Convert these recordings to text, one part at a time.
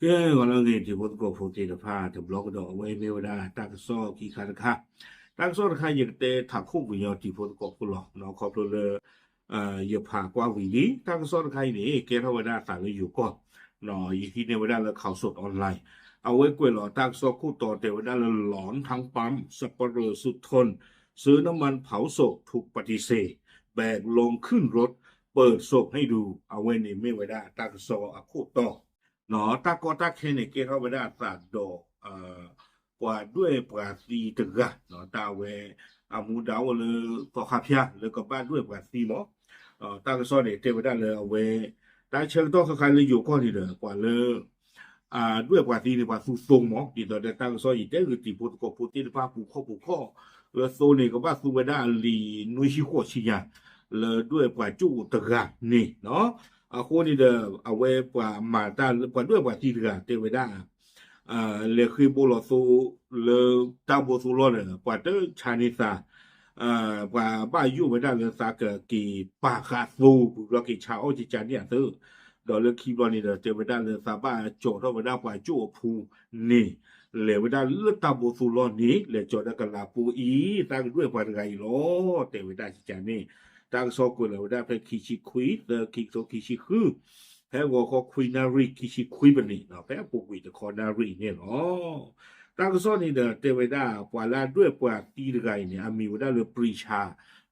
ကဲ ဂီၤလၢအဂ့ၤ တံၤဖိသကိးဖိသ့ၣ်တဖၣ် တဘျီကဒီး အဝဲမ့ၢ်ဝဲဒၣ်တၢ်ကစီၣ်ခံခါတခါ, တၢ်ကစီၣ်တခါ ယကတဲထးခိၣ်ကညီတံၤဖိသကိးဖိလီၤ. ခီဖျိလၢ ယဖးကွၢ်ဝံၤလံ တၢ်ကစီၣ်တခါအံၤန့ၣ် ကဲထီၣ်ဝဲဒၣ်အသးလၢယိၤကီၢ်, ယဟံးန့ၢ်ဝဲဒၣ်လၢ Khaosod Online အဝဲကွဲးလီၤတၢ်ကစီၣ်ခိၣ်တီတဲဝဲဒၣ်လၢ หลอนทั้งปั๊ม สัปเหร่อสุดทน ซื้อน้ำมันเผาศพถูกปฏิเสธ แบกลงขึ้นรถ เปิดศพให้ดู အဝဲန့ၣ်မ့ၢ်ဝဲဒၣ်တၢ်ကစီၣ်အခိၣ်တီ တၢ်ကီတၢ်ခဲန့ၣ် ကဲထီၣ်ဝဲဒၣ်အသးဒီး ပှၤဒွဲၣ်ပှၤသံတဂၤ တၢ်ဝဲ အမူဒါအိၣ်လၢသီခါဖၠါ လၢကဘၣ်ဒွဲၣ်ပှၤသံမး, တၢ်ကစီၣ်န့ၣ် တဲဝဲဒၣ်လၢအဝဲ တၢ်ဆၢကတီၢ်ခဲခါလၢယိၤကီၢ်န့ၣ်ဒီး ပှၤလၢ ဒွဲၣ်ပှၤသံန့ၣ် ပှၤသူသိမး, ဒ်သိးဒီးတၢ်ကစီၣ်ယတဲဂ့ၤ တံၤဖိသကိးဖိသ့ၣ်တဖၣ်ပူၤခီၣ်ပူၤခီၣ် လၢသိန့ၣ် ကဘၣ်သူဝဲဒၣ်အလံာ်နွံဆံဃိးဆံညါ လၢဒွဲၣ်ပှၤကၠိၣ်တဂၤန့ၣ် အဃိန့ၣ်ဒီး အဝဲပှၤမၤတၢ် ပှၤဒွဲၣ်ပှၤသံတဂၤတဲဝဲဒၣ် လဲၤဃ့ဘိလီၤသိလၢတၢ်ဘိသိလီၢ်ဒီး ပှၤတဆါန့ၢ်သး ပှၤဘၣ်ယိၣ်ဝဲဒၣ်လၢသးကက့ၤပာ်ဃာ်သိ ပူၤဘျီက့ၤဆါအီၣ်ကကန့ၣ်အသး, ဒီးလၢခံဘျီန့ၣ်ဒီး တဲဝဲဒၣ်လၢသးဘၣ်ကၠီၤထီၣ်ဝဲဒၣ်ပှၤကၠိၣ်အဖူန့ၣ် လဲၤဝဲဒၣ်လၢတၢ်ဘိသိလီၢ်န့ၣ် လဲၤကၠီၤဒီးကလၤပိအံၤ သးကဒွဲၣ်ပှၤတဂၤအံၤလီၤ တဲဝဲဒၣ်ကကန့ၣ်, တၢ်ကစီၣ်ကွဲးလီၤဝဲဒၣ်ဖဲခံဆံခွံ သၢ ခံကထိခံဆံဃု ဖဲဂီၤခီခွံနၣ်ရံၣ် ခံဆံခွံပနံး ဖဲအပူၤကွံာ်တခီနၣ်ရံၣ်န့ၣ်လီၤ. တၢ်ကစီၣ်န့ၣ်ဒီးတဲဝဲဒၣ် ပှၤလၢအဒွဲၣ်ပှၤသံတဂၤအံၤန့ၣ် အမံၤဝဲဒၣ်လၢ ပရံၤဆါ,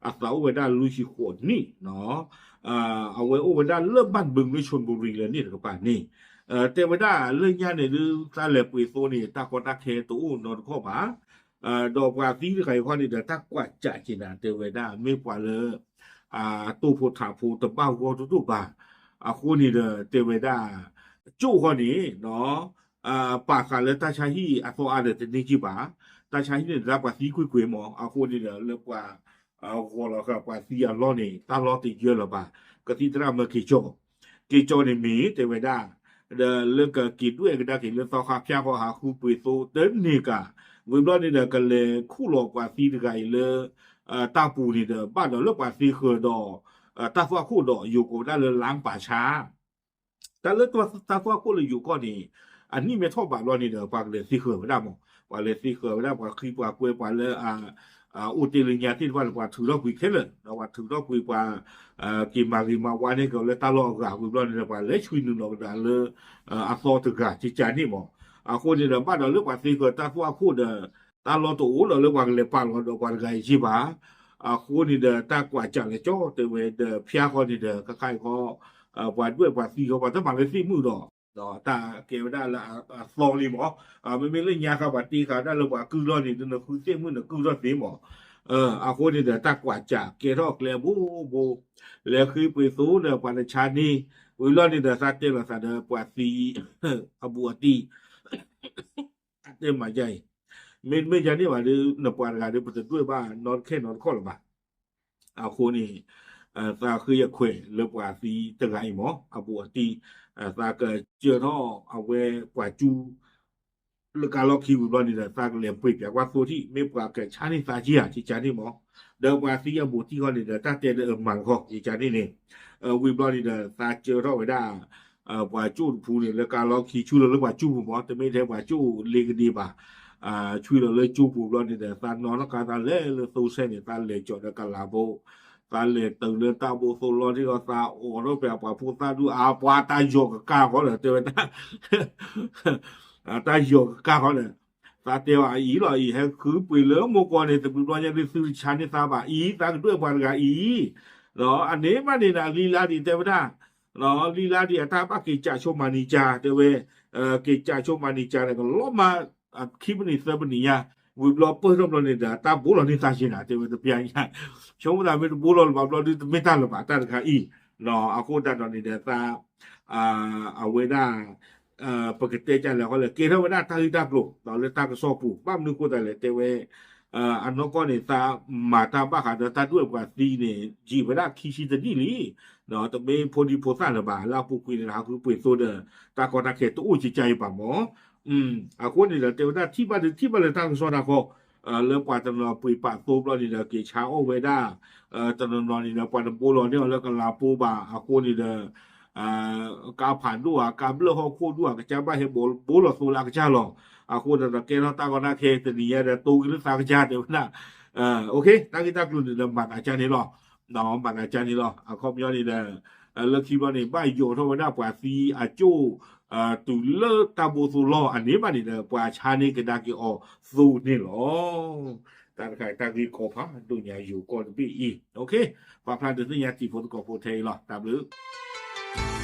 အသးအိၣ်ဝဲဒၣ်လွံၢ်ဆံဃိးနံၣ်, အဝဲအိၣ်ဝဲဒၣ်လၢဘၣ်ဘုံလၢ ชลบุรี လၢန့ၣ်တကပၤန့ၣ်, တဲဝဲဒၣ်လၢညါန့ၣ်ဒုး သးလဲၤပှ့ၤသိန့ၣ် တၢ်ကီတၢ်ခဲတအိၣ်နီတခီၣ်ဘၣ် ဒီးပှၤသံတဂၤအံၤခီန့ၣ်ဒီး တၢ်ကွၢ်စးက့ၤနၤ တဲဝဲဒၣ် မ့ၢ်ပှၤလၢ တိၢ်ဖိထးဖိတဘၣ်ဂီၢ်တဒိၣ်ဘၣ်, အဃိန့ၣ်ဒီး တဲဝဲဒၣ် ကၠိၣ်ဃီန့ၣ် ပာ်ဃာ်လၢတၢ်ဆါဟံၣ်အသီအါဒီးတန့ၢ်ကံၢ်ဘၣ်, တၢ်ဆါဟံၣ်န့ၣ် တၢ်ပှၤသံကွ့ၢ်ကွ့ၢ်မး, အဃိန့ၣ်ဒီး လၢပှၤ ဂီၤလီၤဃာ်ပှၤသံအလီၢ်န့ၣ် တၢ်လီၢ်တယၢလၢၤဘၣ်, ကသံၣ်သရၣ်မၢက့ၤကၠီ, က့ၤကၠီန့ၣ်မ့ၢ် တဲဝဲဒၣ် ဒီးလၢကက့ၤဒွဲၣ်ကဒါက့ၤလၢသီခါဖၠါဃီ ဟးဃုပှ့ၤသိတန့ၢ်ကၤ, ဝံၤဘျီန့ၣ်ဒီး ကလဲၤခူၣ်လီၤပှၤသံတဂၤအံၤလၢ တၢ်ပူၤန့ၣ်ဒီး ဘၣ်ဒီးလၢပှၤသ့ဃၢၤဒီး တၢ်သွၣ်ခိၣ်ဒီး ယိၤကိးဝဲဒၣ်လၢ ล้างป่าช้า တၢ်လၢတၢ်သွၣ်ခိၣ်လၢယိၤကီၢ်န့ၣ် အနံၣ်မ့ၢ်ထီၣ်ဘးဘျီန့ၣ်ဒီး ပှၤကလဲၤသ့ဃၢၤဝဲဒၣ်မး, ပှၤလဲၤသ့ဃၢၤဝဲဒၣ် ပှၤဃံပှၤကွဲပှၤလၢ အိၣ်တ့ၢ်လၢညါသ့ၣ်တဖၣ်န့ၣ် ပှၤထုးထီၣ်ကွံာ်ခဲလၢာ်, ဒီးပှၤထုးထီၣ်ကွံာ်ပှၤ က့ၤမၤဂ့ၤမၤဝါန့ၢ်က့ၤလၢတၢ်လီၢ်အဂၤဝံၤဘျီန့ၣ်ဒီး ပှၤလဲၤဆွံနုာ်လီၤကဒီးလၢ အသီတဂၤကကန့ၣ်မး, အဃိန့ၣ်ဒီး ဘၣ်ဒီးလၢပှၤသ့ဃၢၤတၢ်သွၣ်ခိၣ်ဒီး တၢ်လီၢ်တအိၣ်လီၤလၢပှၤကလဲၤပာ်လီၤဒီးပှၤတဂၤအံၤက့ၢ်ဘၣ်, အဃိန့ၣ်ဒီး တၢ်ကွၢ်စးလဲၤကၠီတဲဝဲဒီး ဖၠါဃီန့ၣ်ဒီး ခဲခါအံၤဃီ ပှၤဒွဲၣ်ပှၤသံဃီ ပှၤတမၤလၢသ့ၣ်မုၣ်ဒီး ဒီးတၢ်ကဲဝဲဒၣ်လၢအသီလံမး, မ့မ့ၢ်လၢညါဃီ ပှၤတ့ဃာ်ဝဲဒၣ်လၢပှၤကုၢ်လီၢ်န့ၣ် နဃုသ့ၣ်မုၣ်နကုၢ်ထီၣ်သ့မး, အဃိန့ၣ်ဒီး တၢ်ကွၢ်စးကဲထီၣ်ကျဲဘိဘိ, လဲၤဃ့ပှ့ၤသိဒီးပှၤတဆါန့ၣ်, ဝံၤလီၢ်န့ၣ်ဒီး သးတဲလီၤသးဒီးပှၤသံ အဘူးအတံၢ် အတဲမၤယါအံၤ, မ့တမ့ၢ်ယါန့ၣ်ဘၣ်ဒီး နပှၤတဂၤဒီး ပတဒွဲၣ်ဘၣ်နီတခဲနီတခီၣ်လၢၤဘၣ်, အဃိန့ၣ် သးဃ့အခွဲးလၢပှၤသံတဂၤအံၤမး အဘူးအတံၢ်, သးကစၢထီၣ်အဝဲပှၤကၠူ လၢကါလီၢ်ခံဝံၤဘျီန့ၣ်ဒီး သးကလဲၤပှ့ၤပၠးကွၢ်သိထံၣ် မ့ၢ်ပှၤကဆါန့ၢ်သးက့ဧါ ကကန့ၣ်မး, ဒီးပှၤသံအဘူးအတံၢ်ဃီန့ၣ်ဒီး တၢ်တဲဒီးအမၤတခီ ကကန့ၣ်န့ၣ်, ဝံၤဘျီန့ၣ်ဒီး သးစၢထီၣ်ဝဲဒၣ် ပှၤကၠိၣ်တဖုန့ၣ် လၢကါလီၢ်ခံ ဆွံလီၤလၢပှၤကၠိၣ်ပူၤမး တမ့ၢ်ထဲပှၤကၠိၣ်လ့ကဒ့ဘၣ်, ဆွံလီၤလၢကၠိပူၤဘျီန့ၣ်ဒီး သးနီၢ်ထီၣ်ကါ သးလဲၤလၢသိဆဲန့ၣ် သးလဲၤကၠီၤဒီးကလၤဘိ, သးလဲၤတုၤလၢတၢ်ဘိသိလီၢ်ထံၣ်ဃီ သးအိးထီၣ်ပှၤ ပှၤဖိသၣ်ဒူၣ်အါ ပှၤတၢ်ယီၤကကါဃီဒီး တဲဝဲဒၣ် တၢ်ယီၤကကါဃီဒီး သးတဲအီၤအံၤလီၤအံၤ ဟဲဃုပှ့ၤလၢမိၢ်ကီၢ်န့ၣ် တဘျုးဘျီညါဒုးသုတဆါန့ၢ်သးဘၣ်အံၤ သးကဒွဲၣ်ပှၤတဂၤအံၤ, အန့ၣ်မးန့ၣ်ဒီး လံလါဒံးတဲဝဲဒၣ် လံလါဒံးအတၢ်ဘၣ်က့ၤကးဆိမၤနံၤကၠါ တဲဝဲ, က့ၤကးဆိမၤနံၤကၠါန့ၣ် ကလီၤမး ခံပနံၣ်သၢပနံၣ်ညါ, ဝံၤဘျီပၢၢ်ထီၣ်ဘျီန့ၣ်ဒီး တၢ်ဘိလီၤန့ၢ်သးက့ၤနၤ တဲဝဲတပျၢ်ညါ, ဆိကမိၣ်သးမ့ၢ်တဘိလီၤလၢၤဘၣ်ဘျီဒုး တမ့ၢ်တၢ်လၢၤဘၣ် တၢ်တခါအံၤ, အဃိသတးဒီးန့ၣ်ဒီးသး အဝဲဒၣ် ပကတဲကလဲၣ်ဃီလဲၣ် ကဲထီၣ်ဝဲဒၣ်တၢ်ဂ့ၢ်တၢ်ကျိၤ လၢတၢ်ကစီၣ်ပူၤ ဘၣ်မနုၤဃိသတးလဲၣ် တဲဝဲ အနီၢ်ကီၢ်န့ၣ် သးမၤတၢ်ဘၣ်ဃးဒီးတၢ်ဒွဲၣ်ပှၤသံန့ၣ် ယံာ်ဝဲဒၣ်ခံဆံတနံၣ်လံ, တမ့ၢ်ဖိဒံဖိသၣ်လၢၤဘၣ် လၢအပူၤကွံာ်န့ၣ် ဟးဃုပှ့ၤသိဒီး တၢ်ကီတၢ်ခဲတအိၣ်ကကါအံၤဘၣ်မး, အဃိန့ၣ်ဒီး တဲဝဲဒၣ်ထံၣ်ဘၣ်ဒုးထံၣ်ဘၣ်လၢတၢ်ကစီၣ်တၢ်ကီ လၢပှၤတနီၤပှ့ၤပာ်သိဘျီန့ၣ်ဒီး က့ၤဆါအီၣ်ဝဲဒၣ်, တနီၤနီၤန့ၣ်ဒီး ပှၤတဘိလီၤန့ၢ်အီၤလၢကလၤဘိဘၣ် အဃိန့ၣ်ဒီး ကါဖးဒိၣ်ဧါ ကါဘျၢၣ်ဟီၣ်ခိၣ်ဒိၣ်ဧါ ကစၢ်ဘၣ်ဟဲဘိလီၤသိလၢအကစၢ်လီၤ. အဃိဒီးကဲထီၣ်တၢ်ဂီၤတၢ်ခဲ တနံၤညါဒီးတိၢ်က့ၤလၢသးကစၢ်တဲဝဲဒၣ် တၢ်ဂ့ၢ်တၢ်ကျိၤန့ၣ်ဒီး မၤသးကၢ်န့ၣ်လီၤ. မၤသးကၢ်န့ၣ်လီၤ. အခီပညီန့ၣ်ဒီး လၢခံဘျီန့ၣ် ဘၣ်ယိးထီၣ်ဝဲဒၣ်ပှၤသံအကၠိၣ် တုၤလၢတၢ်ဘိသိလီၢ်အန့ၣ်ဘၣ်န့ၣ်ဒီး ပှၤဆါန့ၢ်ကဒါက့ၤအီၤသိန့ၣ်လီၤ. တၢ်တခါတၢ်ဂ့ၢ်ကီဖးဒိၣ်ညါယိၤကီၢ်တဘ့ၣ်အံၤ ပာ်ဖျါဒုးသ့ၣ်ညါတံၤဖိသကိးဖိထဲအံၤလီၤ. တၢ်ဘျုး